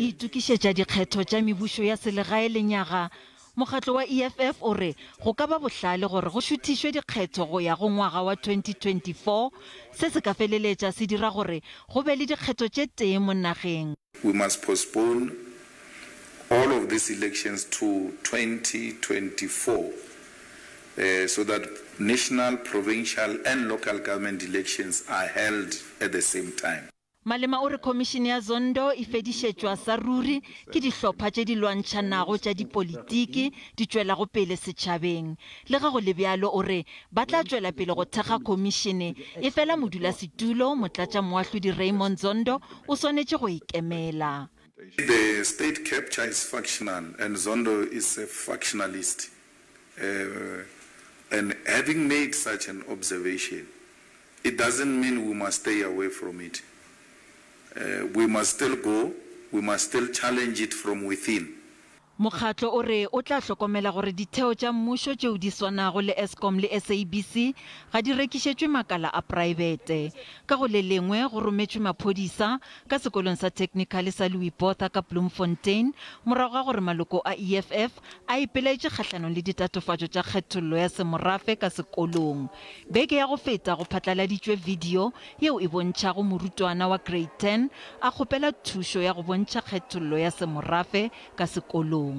Itokišetša dikgetho tša mebušo ya selegae lenyaga, mokgatlo wa EFF o re go ka ba bohlale gore go šuthišwe dikgetho go ya go ngwaga wa 2024. Se se ka feleletša se dira gore go be le dikgetho tše tee mo nageng. We must postpone all of these elections to 2024 so that national, provincial and local government elections are held at the same time. Malema o re Khomišene ya Zondo e fedišetšwa sa ruri ke dihlopha tše di lwantšhanago tša dipolitiki di tšwelago pele setšhabeng. Le ge go le bjalo, o re ba tla tšwela pele go thekga khomišene, efela modulasetulo, Motlatšamoahlodi Raymond Zondo o swanetše go e kemela. The state capture is factional and Zondo is a factionalist and having made such an observation, It doesn't mean we must stay away from it. We must still go, we must still challenge it from within. Mokgatlo o re o tla hlokomela gore ditheo tša mmušo tšeo di swanago le Eskom le SABC ga di rekišetšwe makala a praebete. Ka go le lengwe, go rometšwe maphodisa ka sekolong sa Technical sa Louis Botha ka Bloemfontein morago ga gore maloko a EFF a ipelaetše kgahlanong le ditatofatšo tša kgethollo ya semorafe ka sekolong. Beke ya go feta go phatlaladitšwe video yeo e bontšhago morutwana wa Grade 10 a kgopela thušo ya go bontšha kgethollo ya semorafe ka sekolong.